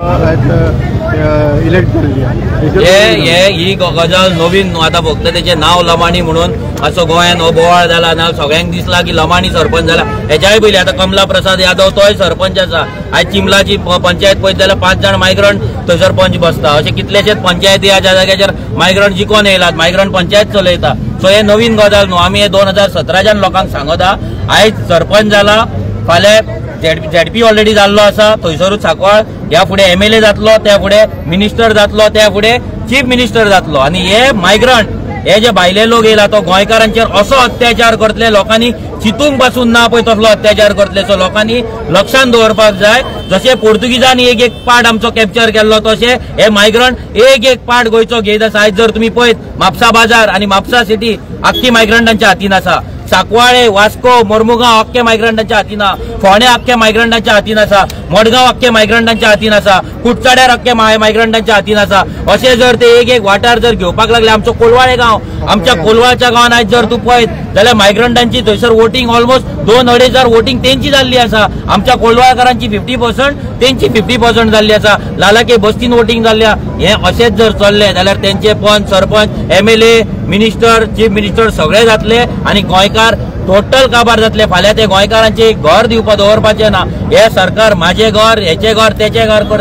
Elect केल्ली. हे ही गजाल नवीन न्हू. आतां फक्त तेचें नांव लमाणी म्हणून असो गोंयान हो बोवाळ जाला ना, सगळ्यांक दिसला की लमाणी सरपंच जाला. हेच्याय पयलीं आतां कमला प्रसाद यादव तोय सरपंच आसा. आयज चिंबलाची पंचायत पळयत जाल्यार 5 जाण मायग्रंट थंयसर पंच बसता. अशे कितलेशेच पंचायती ह्या जाग्याचेर मायग्रंट जिखोन येयलात, मायग्रंट पंचायत चलयता. सो हे नवीन गजाल न्हू. आमी हे 2017च्यान लोकांक सांगता. आयज सरपंच जाला, फाल्यां झेडपी ऑलरेडी जाल्लो आसा थंयसरूच सांकवाळ, ह्या फुडें एमएलए जातलो, त्या फुडें मिनिस्टर जातलो, त्या फुडें चीफ मिनिस्टर जातलो. आनी हे मायग्रंट हे जे भायले लोक येयला तो गोंयकारांचेर असो अत्याचार करतले, लोकांनी चितूंक पासून ना पळय तसलो अत्याचार करतले. सो लोकांनी लक्षान दवरपाक जाय, जशे पोर्तुगीजांनी एक एक पार्ट आमचो कॅप्चर केल्लो तशे हे मायग्रंट एक एक पार्ट गोंयचो घेयत आसा. आयज जर तुमी पळयत म्हापसा बाजार आनी म्हापसा सिटी आख्खी मायग्रंटांच्या हातीन आसा. सांकवाळे, वास्को, मोर्मुगांव अख्खे मायग्रंटांच्या हातीन, फोंडें अख्खे मायग्रंटांच्या हातीन आसा, मडगांव अख्खे मायग्रंटांच्या हातीन आसा, कुडचड्यार अख्खे मायग्रंटांच्या हातीन आसा. अशें जर ते एक एक वाठार जर घेवपाक लागले, आमचो कोलवाळे गांव, आमच्या कोलवाळच्या गांवान आयज जर तूं पळयत जाल्यार मायग्रंटांची थंयसर वोटींग ऑलमोस्ट 2-2.5 हजार वोटींग तेंची जाल्ली आसा. आमच्या कोलवाळकारांची 50% तेंची 50% जाल्ली आसा. लालाके बस्तीन वोटींग जाल्ली. हें अशेंच जर चल्लें जाल्यार तेंचे पंच, sarpanch, MLA, minister, chief minister सगळे जातले आनी गोंयकार टोटल काबार जातले. फाल्यां ते गोंयकारांचे घर दिवपा दवरपाचें ना. हे सरकार माझे घर, हेचे घर, तेचे घर करता.